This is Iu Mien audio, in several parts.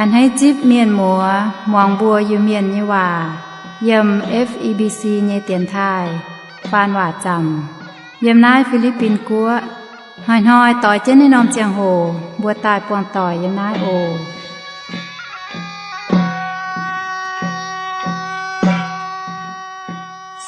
A'hneiv zipv mienh muoz muangx mbuo Iu-Mienh nyei waac yiem F E B C nyei dienx taaih faan waac zaamc yiem naaiv Fi^li^bin Guoqv. Hnoi-hnoi doix jienv naaiv norm ziangh hoc mbuo daaih buangh doic yiem naaiv oc.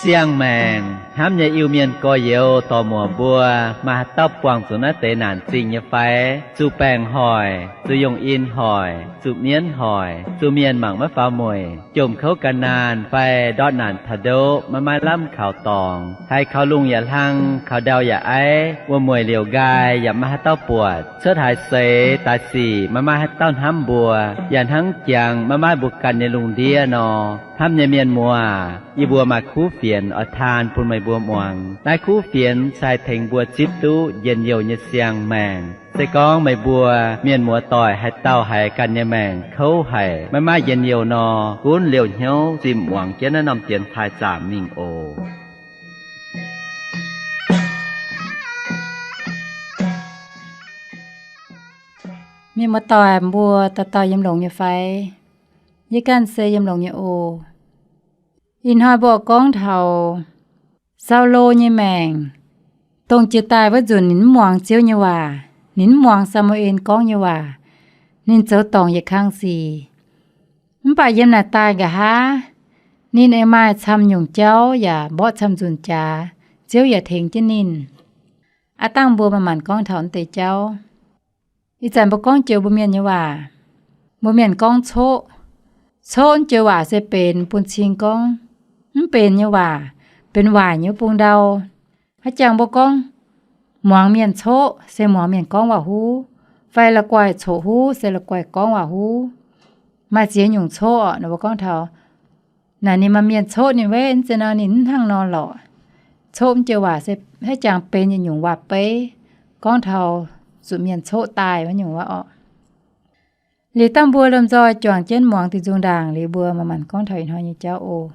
Siang-maengc hnamv nyei Iu-Mienh gorx-youz dorc-muoc mbuo, maaih haaix dauh buangh zuqc naaiv deix naanc zingh nyei fai? Zuqc baengc hoic, zuqc yungh in hoic, zuqc mienv hoic, zuqc mienh mangc maiv faaux mueic, jomc kouv gan naanh fai ndortv naanc taux ndoqv maiv maaih lamh kaux dorngx, haiz kaux lungh yaac hlang, kaux ndau yaac aiv, wuom-mueic liouc nqaai yaac maiv maaih haaix dauh buatc, cuotv haaix seix daaih sic maiv maaih haaix dauh hnamv mbuo, yaac hnangv jangx maiv maaih mbuo ganh nyei lungh ndiev nor. Hnamv nyei mienh muoz, yie mbuo maaih kuv fienx oix taan bun meih mbuo muangx. Naaiv kuv fienx se haih tengx mbuo zipv duqv njien-youh nyei siang-maengc. Se gorngv meih mbuo mienh muoz doic haaix dauh haiz ganh nyei maengc kouv haic, maiv maaih njien-youh nor, gunv liouh hnyouv zimh muangx jienv naaiv norm dienx taaih zaamc mingh oc. Mienh muoz doic mbuo dauh dauh yiem longx nyei fai? Yie ganh se yiem longx nyei oc. Ih hnoi mbuo gorngv taux Saulo nyei maengc, dongh jiex daaih wuov nzunc ninh mv muangx Ziouv nyei waac, ninh mv muangx Saa^mu^en gorngv nyei waac, ninh zoux dorngc yietc kang sic. Mv baac yiem naaic daaih nqa'haav, ninh aengx maaih camv nyungc jauv yaac mborqv camv nzunc jaax, Ziouv yaac tengx jienv ninh. Aav dangh mbuo manc-manc gorngv taux naaiv deix jauv. Ih zanc mbuo gorngv joux mbuo mienh nyei waac, mbuo mienh gorngv coqv. Coqv joux waac se benx bun cing gorngv, mv benx nyei waac, benx waaic nyei bung ndau. Haaix jangx mbuo gorngv muangx mienh coqv se muangx mienh gorngv waac-huv, fai la'guaih coqv-huv se la'guaih gorngv waac-huv. Maaih ziex nyungc coqv oc, ninh mbuo gorngv taux naaic ninh maaih mienh coqv ninh wei, mv zeiz nor ninh mv hnangv nor lorqc. Coqv joux waac se haaix jangx benx yietc nyungc waac-beiv, gorngv taux zuqc mienh coqv daaih wuov nyungc waac oc. Liuz dangh mbuo lomh nzoih juangc jienv muangx diuh nzung ndaangc liuz mbuo manc-manc gorngv taux ih hnoi nyei jauv oc.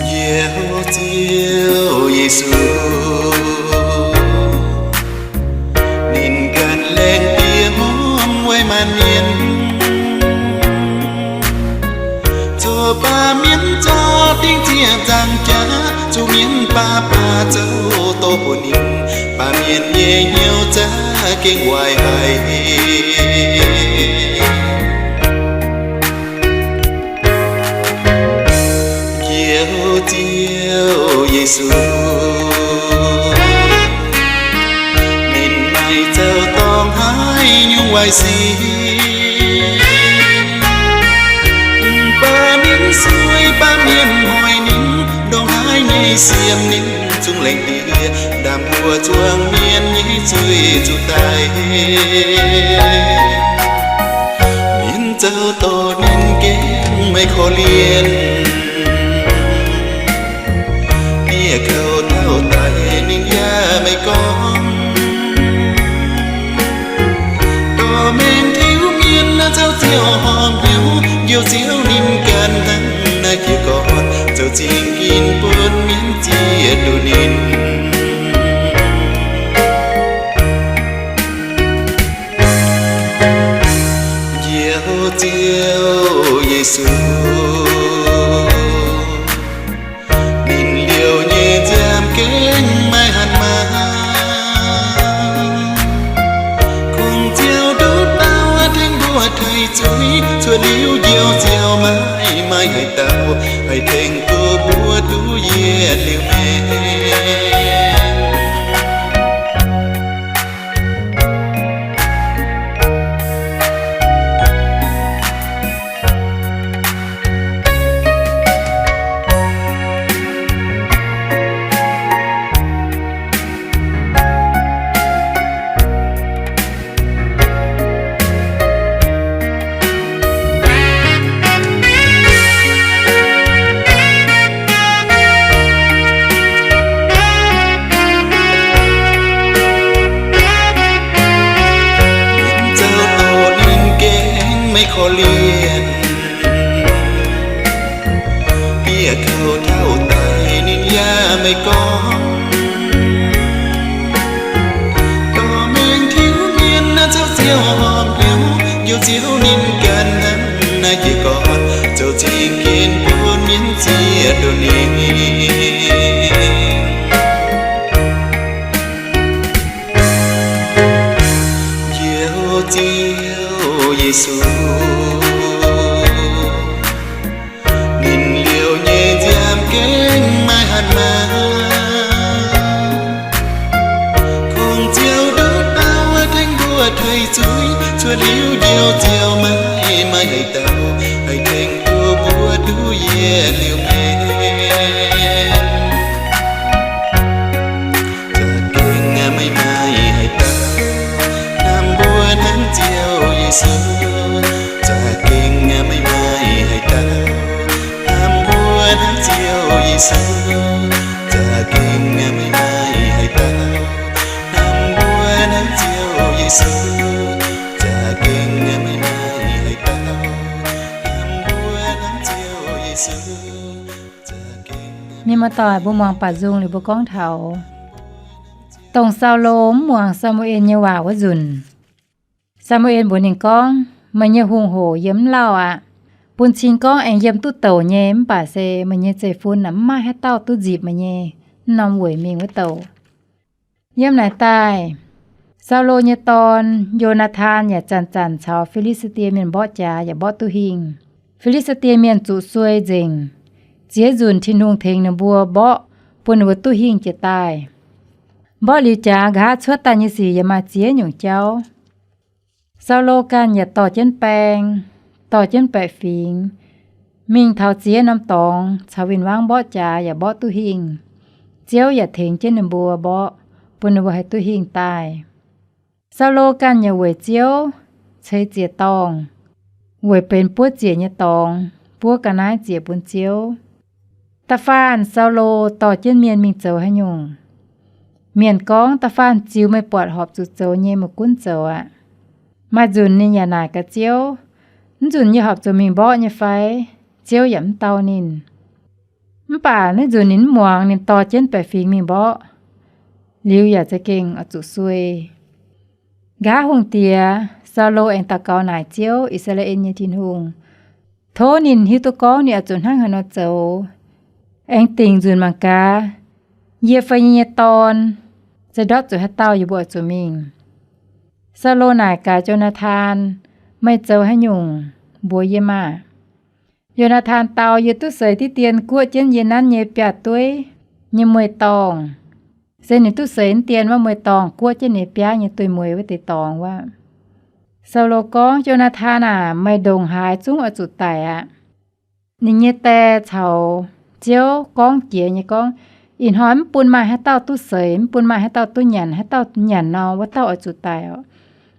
Njoux Ziouv Yesu, ninh ganh laengz diex hmuangv weic maanc mienh, zoux baamh mienh zorqv dingc ziec nzangc jaax, zuqc mienh baav baav zoux dorh bun ninh, baamh mienh nyei hnyouv za'gengh waaic haic. Njoux Ziouv Yesu, ninh maaih zoux dorngc haaix nyungc waaic sic, mv baac mienh sueih, mv baac mienh hoic ninh, ndongc haaix nyei siemv ninh zungv laengz diex, ndaam mbuo zuangx mienh nyei zuiz zuqc daic. Mienh zoux dorh ninh gengh maiv korv-lienh. Dieh kouv taux daic ninh yaac maiv gorngv. Dorh mengh tiuv mienh caux Ziouv horpc hnyouv, Njoux Ziouv ninh ganh hnangv naaiv jiez gorn, zoux zingh ginv bun mienh ziex duqv ninh. Njoux Ziouv Yesu, ninh liouh nyei nziaamv gengh maiv hanc maah. Kungx Ziouv nduqc dauh tengx mbuo taaih zuiz, cuotv liuz Njoux Ziouv maiv maaih haaix dauh haih tengx duqv mbuo duqv yietc liuz maengc. Ziouv taux daaih ninh yaac maiv gorngv, dorh mengh tiux mienh naaiv caux Ziouv horpc hnyouv, Ziouv ninh ganh hnangv naaiv jiez gorn zoux zingh ginv bun mienh ziex nduqc ninh. Ziouv, Ziouv Yesu, ninh liouh nyei nziaamv gengh maiv hatc maaz. Kungx Ziouv nduqc dauh tengx mbuo tei zuiz, cuotv liuz njoux Ziouv maiv maaih haaix dauh haih tengx duqv mbuo duqv yietc liuz maengc. Za'gengh maiv maaih haaix dauh hnamv mbuo hnangv Ziouv Yesu. Za'gengh maiv maaih haaix dauh hnamv mbuo hnangv Ziouv Yesu. Za'gengh maiv maaih haaix dauh hnamv mbuo hnangv Ziouv Yesu. Za'gengh maiv maaih haaix dauh hnamv mbuo hnangv Ziouv Yesu. Mienh muoz-doic, mbuo muangx baac nzung liuz mbuo gorngv taux dongh Saulo mv muangx Saa^mu^en nyei waac wuov nzunc. Saa^mu^en mbuox ninh gorngv, Meih nyei hungh hoc yiem mv lauh aqv. Bun cing gorngv aengx yiem duqv douc nyei, mv baac se meih nyei zeiv-fun mv maaih haaix dauh duqv nzipc meih nyei mv norm weic mingh wuov douc. Yiem naaic daaih, Saulo nyei dorn, Yo^naa^tan, yaac zanc-zanc caux Fi^li^saa^die Mienh mborqv jaax yaac mborqv duqv hingh. Fi^li^saa^die Mienh zuqc suei nzengc. Ziex nzunc Tin-Hungh tengx ninh mbuo mborqv, bun ninh mbuo duqv hingh jiex daaih. Mborqv liuz jaax nqa'haav cuotv daaih nyei sic yaac maaih ziex nyungc jauv. Saulo ganh yaac dorh jienv baeng, dorh jienv baeqc fingx, mingh taux ziex norm dorngx caux win-wangv mborqv jaax yaac mborqv duqv hingh. Ziouv yaac tengx jienv ninh mbuo mborqv, bun ninh mbuo haih duqv hingh daaih. Saulo ganh yaac weic Ziouv ceix ziec dorngh, weic benx buov ziec nyei dorngx, buov ga'naaiv ziec bun Ziouv. Da'faanh Saulo dorh jienv mienh mingh zoux haaix nyungc? Mienh gorngv, Da'faanh ziux meih buatc horpc zuqc zoux nyei meih gunv zoux aqv. Maaih nzunc ninh yaac naaic gaax Ziouv, Mv nzunc yie horpc zuqc mingh mborqv nyei fai? Ziouv yaac mv dau ninh. Mv baac naaiv nzunc ninh mv muangx, ninh dorh jienv baeqc fingx mingh mborqv, liuz yaac za'gengh oix zuqc suei. Nqa'haav hungh diex, Saulo, aengx daux gaux naaic Ziouv, I^saa^laa^en nyei Tin-Hungh, tov ninh hiuv duqv gorngv ninh oix zuqc hnangv haaix nor zoux, aengx dingc nzunc mangc gaax, yie fai yie nyei dorn se ndortv zuqc haaix dauh yie mbuo oix zuqc mingh. Saulo naaic gaax Yo^naa^tan, Meih zoux haaix nyungc mbuox yie maah! Yo^naa^tan dau, Yie duqv seix diqv dien guoqv jienv yie nanv nyei biaav-dueiv nyei mueiz-dorngh. Se ninh duqv seix diqv dien wuov mueiz-dorngh guoqv jienv ninh biaav nyei duih mueiz wuov deix dorngx wuov. Saulo gorngv, Yo^naa^tan aac, meih ndongc haaix zungv oix zuqc daic aqv. Ninh nyei die caux Ziouv gorngv jiex nyei gorngv, Ih hnoi mv bun maaih haaix dauh duqv seix, mv bun maaih haaix dauh duqv nyanc, haaix dauh nyanc nor, wuov dauh oix zuqc daic oc.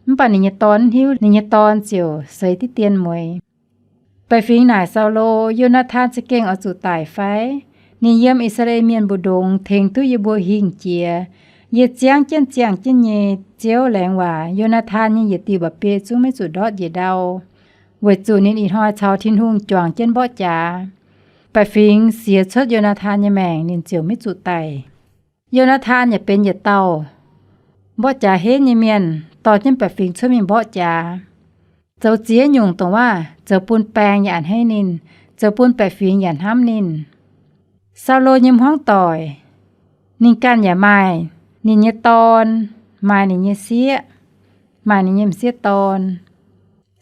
Mv baac ninh nyei dorn mv hiuv, ninh nyei dorn ziouc seix diqv dien mueiz. Baeqc fingx naaic Saulo, Yo^naa^tan za'gengh oix zuqc daic fai? Ninh yiem I^saa^laa^en Mienh mbu'ndongx tengx duqv yie mbuo hingh jiex. Yie ziangv jienv ziangh jienv nyei Ziouv laengz waac, Yo^naa^tan nyei yietc diuh mba'biei zungv maiv zuqc ndortv njiec ndau, weic zuqc ninh ih hnoi caux Tin-Hungh juangc jienv mborqv jaax. Baeqc fingx siex cuotv Yo^naa^tan nyei maengc, ninh ziouc maiv zuqc daic. Yo^naa^tan yaac benx yietc dauh mborqv jaax henv nyei mienh, dorh jienv baeqc fingx cuotv mingh mborqv jaax, zoux ziex nyungc dongh waac, zoux bun baeng yaac a'hneiv ninh, zoux bun baeqc fingx yaac hnamv ninh. Saulo nyei hmuangv doic, ninh ganh yaac maaih ninh nyei dorn, maaih ninh nyei sieqv, maaih ninh nyei m'sieqv dorn.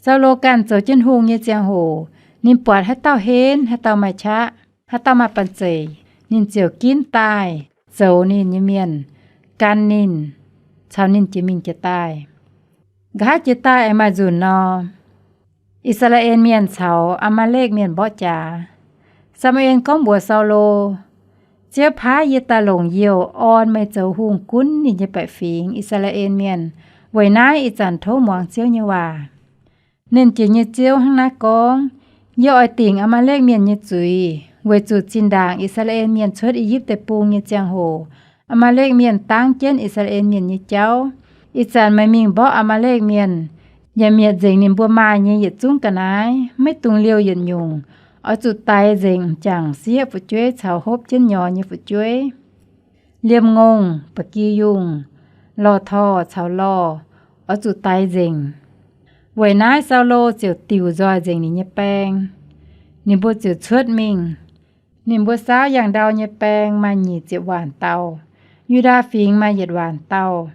Saulo ganh zoux jienv hungh nyei ziangh hoc, ninh buatc haaix dauh henv, haaix dauh maaih qaqv, haaix dauh maaih banh zeic, ninh ziouc ginv daaih zoux ninh nyei mienh, gan ninh, caux ninh jiex mingh jiex daaih. Nqa'haav jiex daaih aengx maaih nzunc nor, I^saa^laa^en Mienh caux Aa^maa^lekv Mienh mborqv jaax. Saa^mu^en gorngv mbuox Saulo, Ziouv paaiv yie daaih longc youh orn meih zoux hungh gunv ninh nyei baeqc fingx, I^saa^laa^en Mienh. Weic naaiv ih zanc tov muangx Ziouv nyei waac. Nernh Jiex nyei Ziouv hnangv naaiv gorngv, Yie oix dingc Aa^maa^lekv Mienh nyei zuiz. Weic zuqc zinh ndaangc I^saa^laa^en Mienh cuotv I^yipv Deic-Bung nyei ziangh hoc, Aa^maa^lekv Mienh dangv jienv I^saa^laa^en Mienh nyei jauv. Ih zanc meih mingh mborqv Aa^maa^lekv Mienh, yaac mietc nzengc ninh mbuo maaih nyei yietc zungv ga'naaiv, maiv dungx liouh yietc nyungc, Oix zuqc daix nzengc m'jangc sieqv fu'jueiv caux hopv jienv nyorx nyei fu'jueiv. Liemh ngongh, ba'gi yungh, lorh torh caux lorh, oix zuqc daix nzengc. Weic naaiv Saulo ziouc diuc nzoih nzengc ninh nyei baeng. Ninh mbuo ziouc cuotv mingh. Ninh mbuo saauv yangh ndau nyei baeng maaih nyic ziepc waanc dauh, Yu^ndaa Fingx maaih yietc waanc dauh.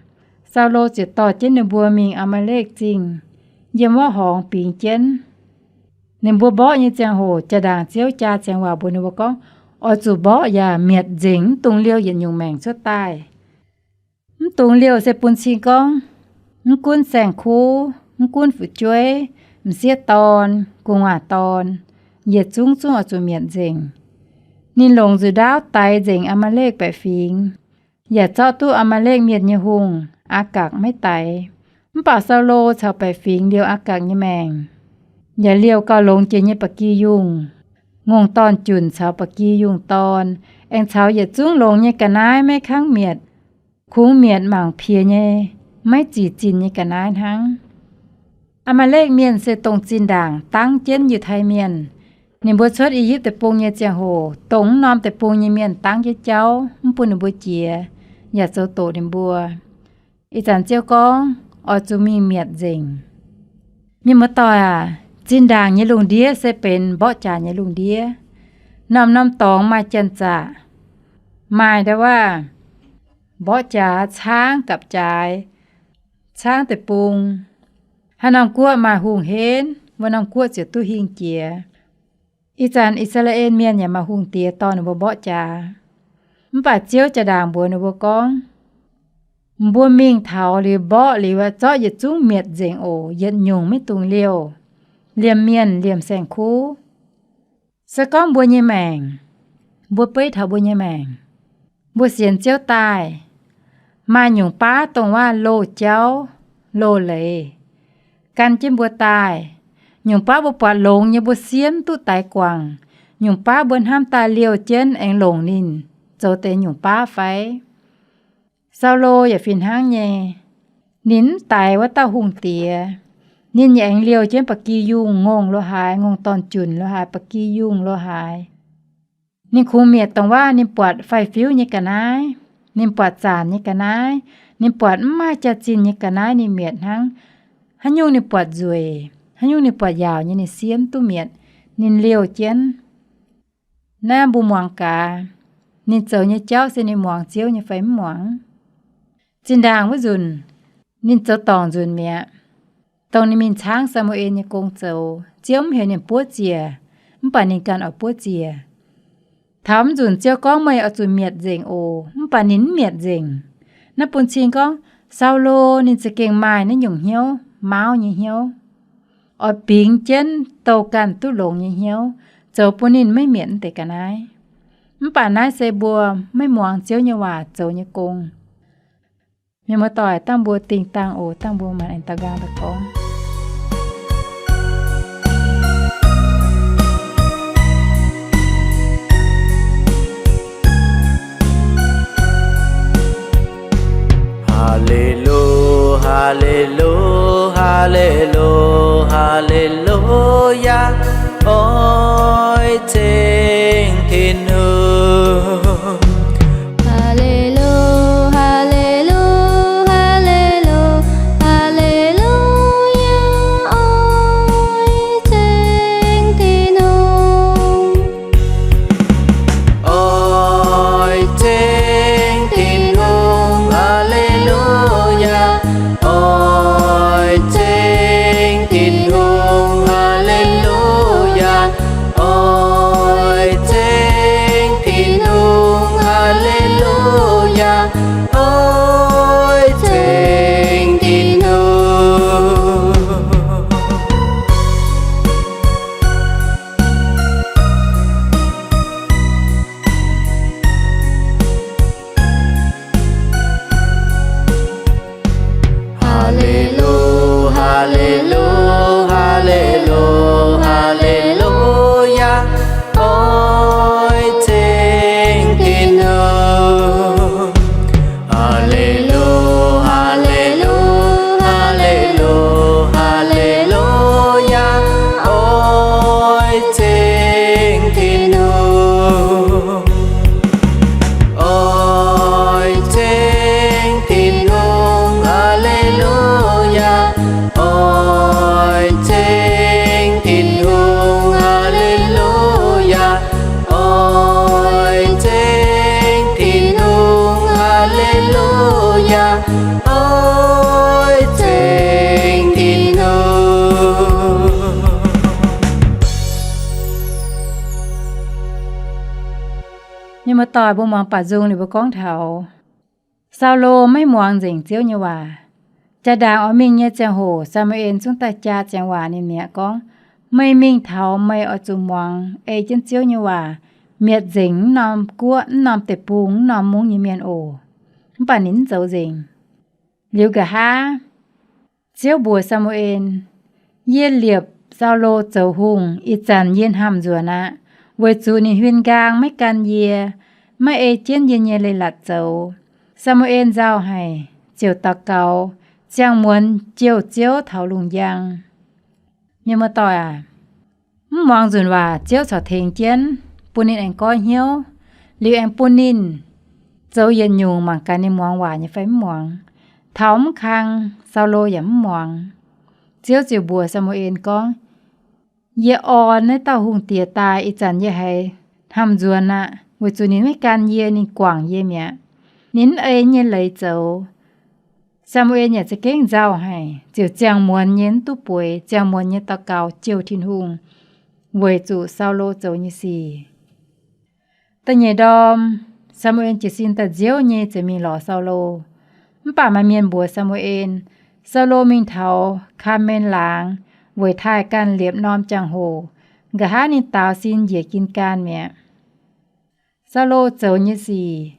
Saulo ziouc dorh jienv ninh mbuo mingh Aa^maa^lekv Zingh, yiem wuov horngz bingx jienv. Ninh mbuo mborqv nyei ziangh hoc, jaa-ndaangc Ziouv jaa ziangh waac mbuox ninh mbuo gorngv, oix zuqc mborqv yaac mietc nzengc, mv dungx liouh yietc nyungc maengc cuotv daaih. Mv dungx liouh se bun cing gorngv, mv gunv saeng-kuv, mv gunv fu'jueiv, m'sieqv dorn, gu'nguaaz dorn, yietc zungv zungv oix zuqc mietc nzengc. Ninh longc nzuqc ndaauv daix nzengc Aa^maa^lekv baeqc fingx, yaac zorqv duqv Aa^maa^lekv Mienh nyei hungh, Aa^gakc, maiv daix. Mv baac Saulo caux baeqc fingx liouh Aa^gakc nyei maengc, yaac liouh gauh longx jiex nyei ba'gi yungh, ngongh dorn-junc caux ba'gi yungh dorn, aengx caux yietc zungv longx nyei ga'naaiv maiv kangv mietc, kungx mietc mangc piex nyei, maiv zic zinh nyei ga'naaiv hnangv. Aa^maa^lekv Mienh se dongh zinh ndaangc dangv jienv Yiutai Mienh. Ninh mbuo cuotv I^yipv Deic-Bung nyei ziangh hoc, dongh mv norm deic-bung nyei mienh dangv jienv jauv, mv bun ninh mbuo jiex, yaac zoux doqc ninh mbuo. Ih zanc Ziouv gorngv, oix zuqc mingh mietc nzengc. Mienh muoz-doic aac, zinh ndaangc nyei lungh ndiev se benx mborqv jaax nyei lungh ndiev. Norm-norm dorngx maaih janx-zaqc, maaih ndau waav mborqv jaax, caangv gapv-jaaix, caangv deic-bung. Haaix norm guoqv maaih hungh henv, wuov norm guoqv ziouc duqv hingh jiex. Ih zanc I^saa^laa^en Mienh yaac maaih hungh diex dorh ninh mbuo mborqv jaax. Mv baac Ziouv jaa-ndaangc mbuox ninh mbuo gorngv, mbuo mingh taux liuz mborqv liuz, zorqv yietc zungv mietc nzengc oc. Yietc nyungc maiv dungx liouh, liemh mienh, liemh saeng-kuv. Se gorngv mbuo nyei maengc, mbuo beiv taux mbuo nyei maengc, mbuo sienx Ziouv daaih, maaih nyungc baav dongh waav-loz jauv, loz leiz, gan jienv mbuo daaih. Nyungc baav mbuo buatc longx nyei, mbuo siemv duqv daix guangc. Nyungc baav mbuo hnamv daaih liouh jienv aengx longc ninh zoux deix nyungc baav fai? Saulo yaac fih hnangv nyei. Ninh mv daix wuov dauh hungh diex, ninh yaac aengx liouh jienv ba'gi yungh, ngongh lo haaix, ngongh dorn-junc lo haaix, ba'gi yungh lo haaix. Ninh kungx mietc dongh waav ninh buatc faix-fiuv nyei ga'naaiv, ninh buatc zaanc nyei ga'naaiv, ninh buatc mv maaih jaax-zinh nyei ga'naaiv ninh mietc hnangv. Haaix nyungc ninh buatc nzueic, haaix nyungc ninh buatc yaauc nyei, ninh siemv duqv mietc, ninh liouh jienv. Naaiv mbuo muangx gaax, ninh zoux nyei jauv se ninh muangx Ziouv nyei fai mv muangx? Zinh ndaangc wuov nzunc, ninh zoux dorngc nzunc mi'aqv. Dongh ninh mingh caangv Saa^mu^en nyei gong zoux, Ziouv mv heuc ninh buov ziec, mv baac ninh ganh oix buov ziec. Taux mv nzunc Ziouv gorngv, meih oix zuqc mietc nzengc oc, mv baac ninh mv mietc nzengc. Naaiv bun cing gorngv Saulo ninh za'gengh maaih naaiv nyungc hnyouv, mauv nyei hnyouv, oix bingx jienv douh ganh duqv longx nyei hnyouv, zoux bun ninh maiv mietc mv deix ga'naaiv. Mv baac naaiv se mbuo maiv muangx Ziouv nyei waac zoux nyei gong. Mienh muoz-doic, dangh mbuo dingh dangh oc, dangh mbuo maanc aengx daux nqaang daaih gorngv. Haa^le^lu, haa^le^lu, haa^le^lu, haa^le^lu^yaa, oix ceng Tin-Hungh. Haa^le^lu, haa^le^lu, haa^le^lu, haa^le^lu^yaa, oix ceng Tin-Hungh. Oix ceng Tin-Hungh, haa^le^lu^yaa. Oix ceng Tin-Hungh, haa^le^lu^yaa. Oix ceng Tin-Hungh, haa^le^lu^yaa. Oix ceng Tin-Hungh. Haa^le^lu, haa^le^lu, haa^le^lu, haa^le^lu^yaa, oix ceng Tin-Hungh. Haleluya, oix ceng Tin-Hungh. Mienh muoz-doic, mbuo muangx baac nzung liuz mbuo gorngv taux Saulo maiv muangx nzengc Ziouv nyei waac. Jaa-ndaangc oix mingh nyei ziangh hoc, Saa^mu^en zungv daaih jaa ziangx waac ninh mi'aqv gorngv, Meih mingh taux meih oix zuqc muangx ei jienv Ziouv nyei waac, mietc nzengc mv norm guoqv, mv norm deic-bung, mv norm mungv nyei mienh oc. Mv baac ninh mv zoux nzengc. Liuz nqa'haav Ziouv mbuox Saa^mu^en, Yie liepc Saulo zoux hungh ih zanc yie hnamv nzuonx aqv, weic zuqc ninh huin nqaang maiv gan yie, maiv ei jienv yie nyei leiz-latc zoux. Saa^mu^en nzauh haic, ziouc daux gaux, ziangh muonz jouh Ziouv taux lungh njang. Mienh muoz-doic aac, mv muangx nzunc waac Ziouv corc tengx jienv, bun ninh aengx goiv hnyouv, liuz aengx bun ninh zoux yietc nyungc mangc gaax ninh muangx waac nyei fai mv muangx. Taux mv kang, Saulo yaac mv muangx. Ziouv ziouc mbuox Saa^mu^en gorngv, Yie orn naaiv dauh hungh diex daaih ih zanc yie haiz hnamv nzuonx aqv, weic zuqc ninh maiv gan yie, ninh guangc yie mi'aqv. Ninh mv ei nyei leiz zoux. Saa^mu^en yaac za'gengh nzauh haic, ziouc ziangh muonz nyei mv duqv bueix, ziangh muonz nyei daux gaux jouh Tin-Hungh weic zuqc Saulo zoux nyei sic. Da'nyeic ndorm, Saa^mu^en jiez sin daaih nziouv nyei ziouc mingh lorz Saulo. Mv baac maaih mienh mbuox Saa^mu^en, Saulo mingh taux Kaa^men Laangz weic taaih ganh liepc norm jangx-hoc, nqa'haav ninh daaux sin njiec Gin^gaan mi'aqv. Saulo zoux nyei sic,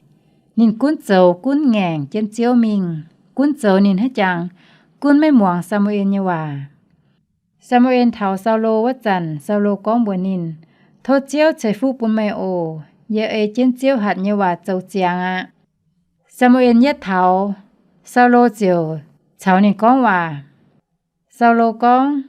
ninh gunv zoux gunv ngaengc jienv Ziouv mingh, gunv zoux ninh haiv jangx, gunv maiv muangx Saa^mu^en nyei waac. Saa^mu^en taux Saulo wuov zanc, Saulo gorngv mbuox ninh, Tov Ziouv ceix fuqv bun meih oc. Yie ei jienv Ziouv hatc nyei waac zoux ziangx aqv. Saa^mu^en yietv taux, Saulo ziouc caux ninh gorngv waac. Saulo gorngv,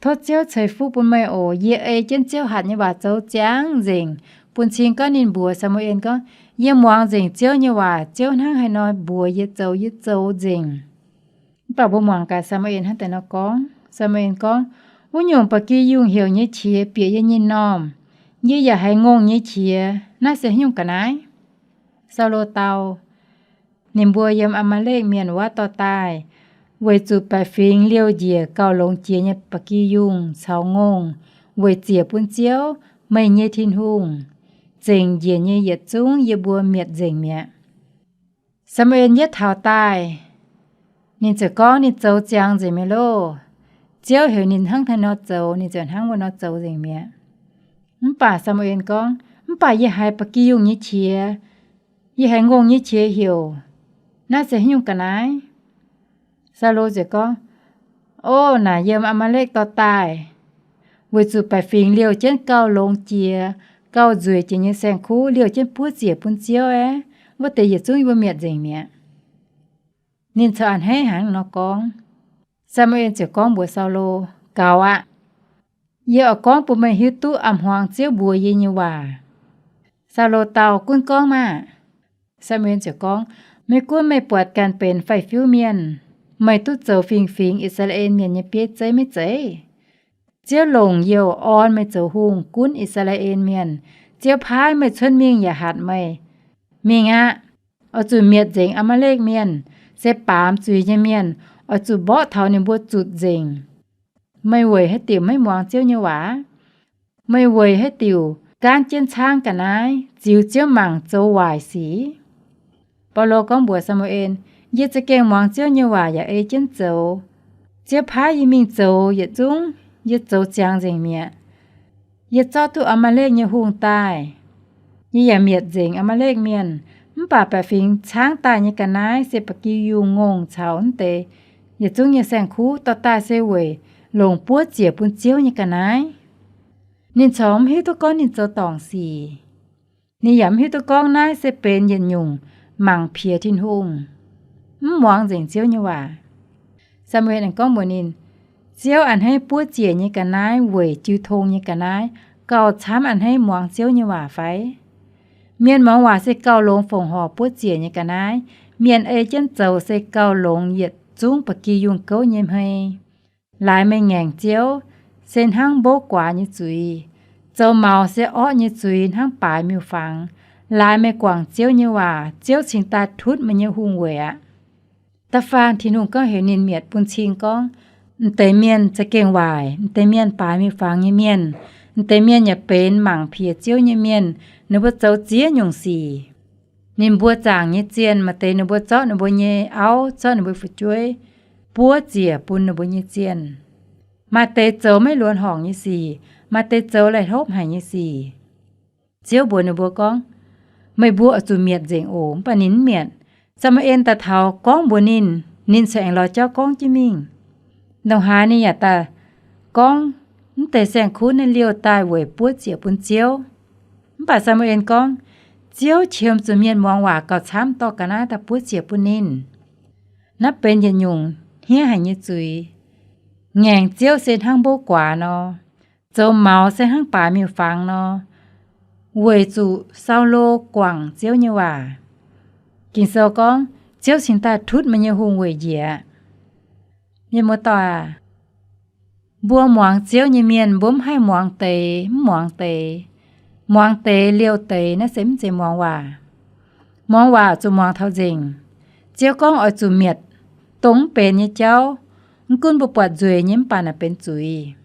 Tov Ziouv ceix fuqv bun meih oc. Yie ei jienv Ziouv hatc nyei waac zoux ziangx nzengc. Bun cing gorngv ninh mbuox Saa^mu^en gorngv, Yie muangx nzengc Ziouv nyei waac. Ziouv hnangv haaix nor mbuox yie zoux, yie zoux nzengc. Mv baac mbuo muangx gaax Saa^mu^en hnangv deix nor gorngv. Saa^mu^en gorngv, Wuov nyungc ba'gi yungh heuc nyei qiex bieqc yie nyei m'normh. Yie yaac haiz ngongh nyei qiex. Naaiv se haaix nyungc ga'naaiv? Saulo dau, Ninh mbuo yiem Aa^maa^lekv Mienh wuov dorh daaih, weic zuqc baeqc fingx liouh njiec gauh longx jiex nyei ba'gi yungh caux ngongh, weic ziec bun Ziouv, meih nyei Tin-Hungh, zengc njiec nyei yietc zungv yie mbuo mietc nzengc mi'aqv. Saa^mu^en yietv taux daaih, ninh ziouc gorngv ninh zoux ziangx nzengc mi'aqv loh. Ziouv heuc ninh hnangv haaix nor zoux, ninh ziouc hnangv wuov nor zoux nzengc mi'aqv. Mv baac Saa^mu^en gorngv, Mv baac yie haiz ba'gi yungh nyei qiex, yie haiz ngongh nyei qiex heuc. Naaiv se haaix nyungc ga'naaiv? Saulo ziouc gorngv, Ov, naaic yiem Aa^maa^lekv dorh daaih, weic zuqc baeqc fingx liouh jienv gauh longx jiex, gauh nzueic jiex nyei saeng-kuv liouh jienv buov ziec bun Ziouv aeqv, wuov deix yietc zungv yie mbuo mietc nzengc mi'aqv. Ninh corc a'hneiv haic nor gorngv. Saa^mu^en ziouc gorngv mbuox Saulo, Gaux aqv. Yie oix gorngv bun meih hiuv duqv a'hmuangx Ziouv mbuox yie nyei waac. Saulo dau, Gunv gorngv maah! Saa^mu^en ziouc gorngv, Maiv gunv meih buatc ganh benx fai-fiuv mienh, meih duqv zoux fingx-fingx I^saa^laa^en Mienh nyei bieiv zeiv maiv zeiz? Ziouv longc youh orn meih zoux hungh gunv I^saa^laa^en Mienh. Ziouv paaiv meih cuotv mingh yaac hatc meih, Mingh aqv. Oix zuqc mietc nzengc Aa^maa^lekv Mienh, se baamz zuiz nyei mienh. Oix zuqc mborqv taux ninh mbuo zutc nzengc. Meih weic haaix diuc maiv muangx Ziouv nyei waac? Meih weic haaix diuc gaanv jienv caangv ga'naaiv, ziux Ziouv mangc zoux waaic sic? Baulo gorngv mbuox Saa^mu^en, Yie za'gengh muangx Ziouv nyei waac yaac ei jienv zoux. Ziouv paaiv yie mingh zoux yietc zungv, yie zoux ziangx nzengc mi'aqv. Yie zorqv duqv Aa^maa^lekv nyei hungh daaih. Yie yaac mietc nzengc Aa^maa^lekv Mienh. Mv baac baeqc fingx caangv daaih nyei ga'naaiv se ba'gi yungh, ngongh caux wuov deix yietc zungv nyei saeng-kuv. Dorh daaih se weic longc buov ziec bun Ziouv nyei ga'naaiv. Ninh corc mv hiuv duqv gorngv ninh zoux dorngc sic. Ninh yaac mv hiuv duqv gorngv naaiv se benx yietc nyungc mangc piex Tin-Hungh, mv muangx nzengc Ziouv nyei waac. Saa^mu^en aengx gorngv mbuox ninh, Ziouv a'hneiv buov ziec nyei ga'naaiv weic jiu tong nyei ga'naaiv gauh camv a'hneiv muangx Ziouv nyei waac fai? Mienh muangx waac se gauh longx fongc horc buov ziec nyei ga'naaiv. Mienh ei jienv zoux se gauh longx yietc zungv ba'gi yungh gouv nyei hmei. Laaix meih ngaengc Ziouv, se hnangv mbouv guaax nyei zuiz. Zoux maux se orqv nyei zuiz hnangv baaix miuc-fangx. Laaix meih guangc Ziouv nyei waac, Ziouv cingx daaih tutv meih nyei hungh weic aqv. Da'faanh Tin-Hungh gorngv heuc ninh mietc bun cing gorngv, m'deix mienh za'gengh waaic, m'deix mienh baaix miuc-fangx nyei mienh, m'deix mienh yaac benx mangc piex Ziouv nyei mienh, ninh mbuo zoux ziex nyungc sic. Ninh mbuo zaangc nyei zienh, maaih deix ninh mbuo zorqv ninh mbuo nyei auv, zorqv ninh mbuo fu'jueiv buov ziec bun ninh mbuo nyei zienh. Maaih deix zoux maiv luonx horngc nyei sic, maaih deix zoux laih hlopv haic nyei sic. Ziouv mbuox ninh mbuo gorngv, meih mbuo oix zuqc mietc nzengc oc. Mv baac ninh mv mietc. Saa^mu^en daaih taux gorngv mbuox ninh, ninh corc aengx lorz jauv gorngv jienv mingh. Ndongc haaix ninh yaac daaih gorngv, mv deix saeng-kuv naaiv liouh daaih weic buov ziec bun Ziouv. Mv baac Saa^mu^en gorngv, Ziouv qiemx zuqc mienh muangx waac gauh camv dorh ga'naaiv daaih buov ziec bun ninh. Naaiv benx yietc nyungc hniev haic nyei zuiz. Ngaengc Ziouv se hnangv mbouv guaax nor, zoux maux se hnangv baaix miuc-fangx nor, weic zuqc Saulo guangc Ziouv nyei waac. Ging-Sou gorngv, Ziouv cingx daaih tutv meih nyei hungh weic njiec. Mienh muoz-doic aac, mbuo muangx Ziouv nyei mienh, mbuo mv haih muangx deix mv muangx deix, muangx deix liouh deix, naaiv se mv zeiz muangx waac. Muangx waac zuqc muangx taux nzengc. Ziouv gorngv oix zuqc mietc dongh mv benx nyei jauv. Mv gunv mbuo buatc nzueic nyei mv baac naaic benx zuiz.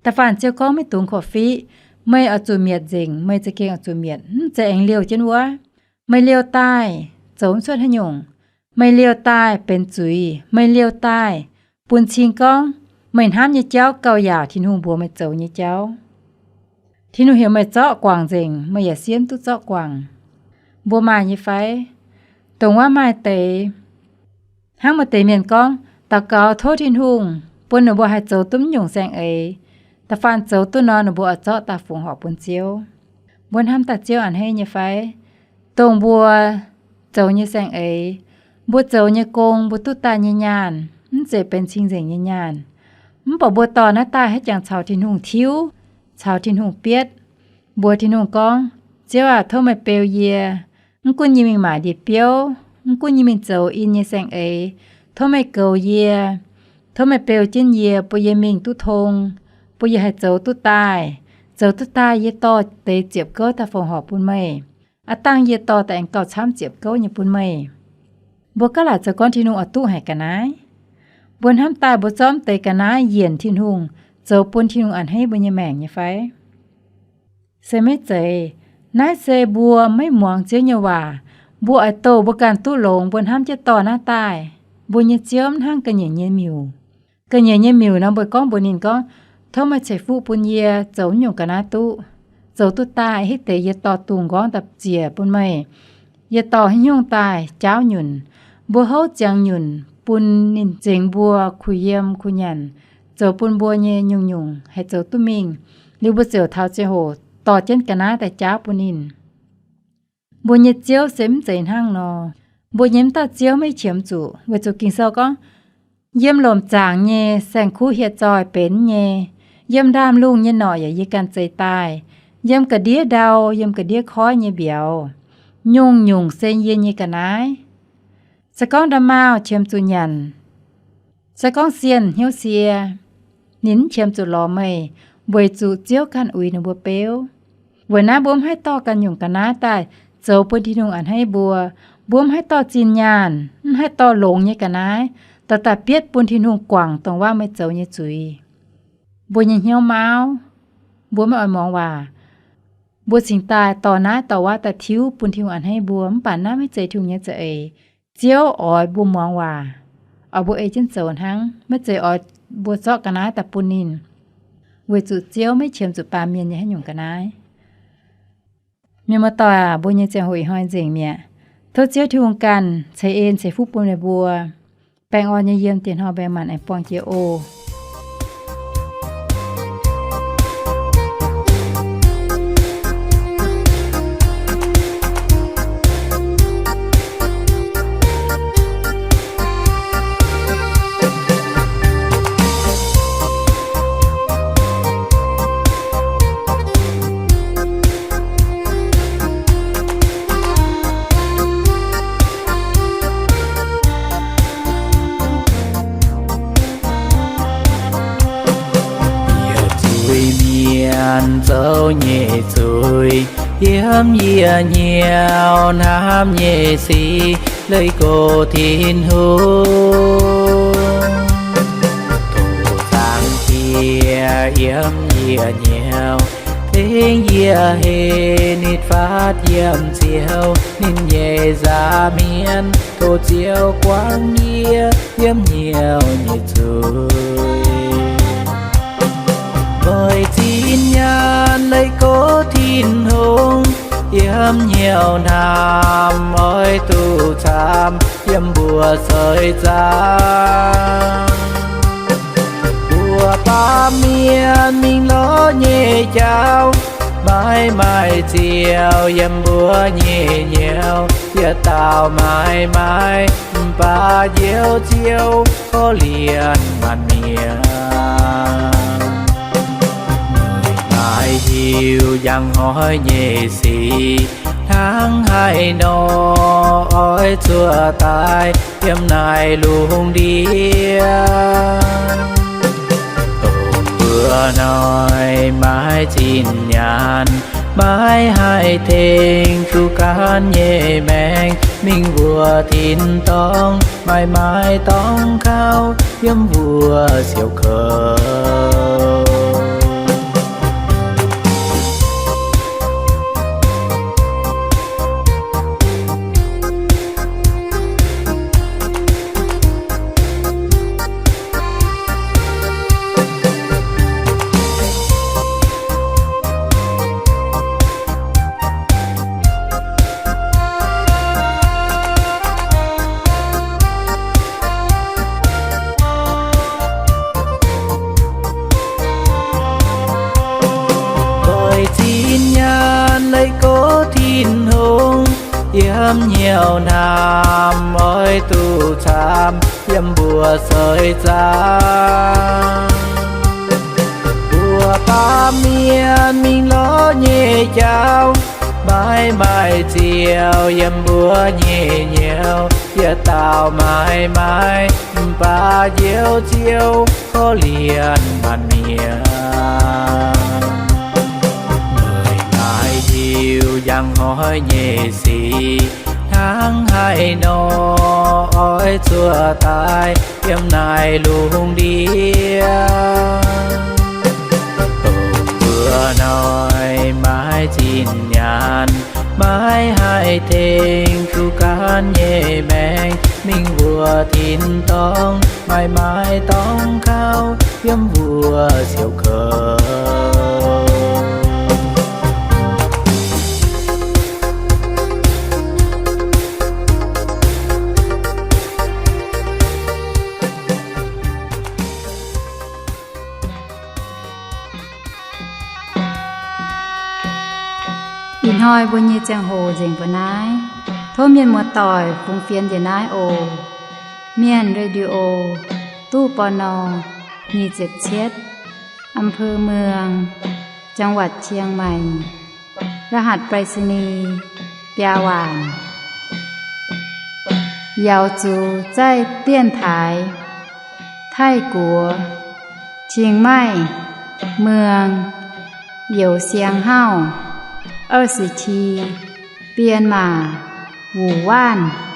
Da'faanh Ziouv gorngv maiv dungx korv-fiqv, meih oix zuqc mietc nzengc, meih za'gengh oix zuqc mietc, mv zeiz aengx liouh jienv wuov. Meih liouh daaih zoux mv cuotv haaix nyungc. Meih liouh daaih benx zuiz. Meih liouh daaih bun cing gorngv meih hnamv nyei jauv gauh yaauc Tin-Hungh mbuox meih zoux nyei jauv. Tin-Hungh heuc meih zorqv guangc nzengc, meih yaac siemv duqv zorqv guangc. Mbuo maaih nyei fai? Dongh wuov maaih deix hnangv maaih deix mienh gorngv, daux gaux tov Tin-Hungh bun ninh mbuo haih zoux duqv mv nyungc saeng-eix. Da'faanh zoux duqv nor, ninh mbuo oix zorqv daaih fongc horc bun Ziouv. Mbuo hnamv daaih Ziouv a'hneiv nyei fai? Dongh mbuo zoux nyei saeng-eix, mbuo zoux nyei gong, mbuo duqv daaih nyei nyaanh, mv zeiz benx cing-nzengc nyei nyaanh. Mv baac mbuo dorh naaiv daaih haaix jangx caux Tin-Hungh tiuv, caux Tin-Hungh bietv, mbuox Tin-Hungh gorngv, Ziouv aac, tov meih beu yie. Mv gunv yie mingh maaic ndie-biouv, mv gunv yie mingh zoux in nyei saeng-eix, tov meih goux yie. Tov meih beu jienv yie, bun yie mingh duqv tong, bun yie haih zoux duqv daaih. Zoux duqv daaih yie dorh deix ziepc gouv daaih fongc horc bun meih. Aav dangh yie dorh daaih aengx gauh camv ziepc gouv nyei bun meih. Mbuo gaav laaic zoux gorngv Tin-Hungh oix duqv haic ga'naaiv. Mbuo hnamv daaih mbuo zorqv mv deix ga'naaiv yienc Tin-Hungh, zoux bun Tin-Hungh a'hneiv mbuo nyei maengc nyei fai? Se maiv zeiz. Naaiv se mbuo maiv muangx Ziouv nyei waac. Mbuo oix douh mbuo ganh duqv longx, mbuo hnamv jienv dorh naaiv daaih. Mbuo nyei Ziouv mv hnangv ga'nyiec nyei miuc. Ga'nyiec nyei miuc nor, mbuo gorngv mbuox ninh gorngv, Tov meih ceix fuqv bun yie zoux mv nyungc ga'naaiv duqv. Zoux duqv daaih hitv deix yie dorh dungz nqorngv daaih ziec bun meih. Yie dorh haaix nyungc daaih jaauv nyunc. Mbuo houv ziangx nyunc bun ninh zengx mbuo kuh yiem kuh nyanc, zoux bun mbuo nyei nyungc-nyungc haih zoux duqv mingh. Liuz mbuo ziouc taux ziangh hoc dorh jienv ga'naaiv daaih jaauv bun ninh. Mbuo nyei Ziouv se mv zeiz hnangv nor. Mbuo nyei mv dauh Ziouv maiv qiemx zuqc, weic zuqc Ging-Sou gorngv, Yiem lomc zaangc nyei saeng-kuv hieh zoih benx nyei, yiem ndaamv-lungh nyei norqc yaac yie ganh zeix daaih, yiem ga'ndiev ndau, yiem ga'ndiev koiv nyei mbiauz, nyungc-nyungc se yie nyei ga'naaiv. Se gorngv nda'maauh qiemx zuqc nyanc, se gorngv sienh hnyouv sie, ninh mv qiemx zuqc lorz meih, weic zuqc Ziouv ganh uix ninh mbuo beuv. Weic naaiv mbuo mv haih dorh ganh nyungc ga'naaiv daaih zoux bun Tin-Hungh a'hneiv mbuo. Mbuo mv haih dorh zinh nyaanh, mv haih dorh longx nyei ga'naaiv dorh daaih bietv bun Tin-Hungh guangc dongh wuov meih zoux nyei zuiz. Mbuo nyei hnyouv mauv, mbuo maiv oix muangx waac. Mbuo cingx daaih dorh naaiv dorh wuov daaih tiuv bun Tin-Hungh a'hneiv mbuo, mv baac naaiv maiv zeiz Tin-Hungh nyei za'eix. Ziouv oix mbuo muangx waac, oix mbuo ei jienv zoux hnangv, maiv zeiz oix mbuo zorqv ga'naaiv daaih bun ninh, weic zuqc Ziouv maiv qiemx zuqc baamh mienh nyei haaix nyungc ga'naaiv. Mienh muoz-doic aac, mbuo nyei ziangh hoc ih hnoi nzengc mi'aqv. Tov Ziouv Tin-Hungh ganh ceix en ceix fuqv bun meih mbuo. Baengh orn nyei yiem dieh hnoi mbaengx-manc aengx buangh jiex oc. Yietc zuiz-mienh zoux nyei zuiz, Yiem yie hnyouv hnamv nyei sic, leih go Tin-Hungh. Doqc zaangc Diex yiem yie hnyouv, tengx yie heh nitv fatv yiem Ziouv. Ninh nyei nza'hmien tov Ziouv guangc yie yiem hnyouv nyei zuiz. Meih zinh nyaanh leih go Tin-Hungh, yiem hnyouv hnamv oix duqv camv yiem mbuo seix zaangc. Mbuo baamh mienh mingh lorz nyei jauv, maiv maaih Ziouv yiem mbuo nyei hnyouv. Yietc dauh maiv maaih, mv baac Njoux Ziouv korv-lienh maanc mienh. Meih maaih hiuv njang hnoi nyei sic, hnangv haaix nor oix zuqc daaih yiem naaiv lungh ndiev. Dongh mbuo hnoi maiv zinh nyaanh, maiv haih tengx zuqc gaanv nyei maengc mingh mbuox tin-dorngh, maaih maaih dorngx kaux yiem mbuo siouc kouv. Meih zinh nyaanh leih go Tin-Hungh, yiem hnyouv hnamv oix duqv camv yiem mbuo seix zaangc. Mbuo baamh mienh mingh lorz nyei jauv, maiv maaih Ziouv yiem mbuo nyei hnyouv. Yietc dauh maiv maaih, mv baac Njoux Ziouv korv-lienh maanc mienh. Meih maaih hiuv njang hnoi nyei sic, hnangv haaix nor oix zuqc daaih yiem naaiv lungh ndiev. Dongh mbuo hnoi maiv zinh nyaanh, maiv haih tengx zuqc gaanv nyei maengc mingh mbuox tin-dorngh, maaih maaih dorngx kaux yiem mbuo siouc kouv. Ih hnoi mbuo nyei ziangh hoc nzengc mbuo naaiv. Tov mienh muoz-doic fungx fienx njiec naaiv oc. Mienh Radio, ตู้ ปณ. nyic ziepc cietv, อำเภอเมือง จังหวัดเชียงใหม่ รหัสไปรษณีย์ biaa waanc. Yaux zuqc zaih 电台 Taiv Guoqv, เชียงใหม่เมือง Youz Siang Hauv, 二十七 Bienh Maac, Wuc Waanv.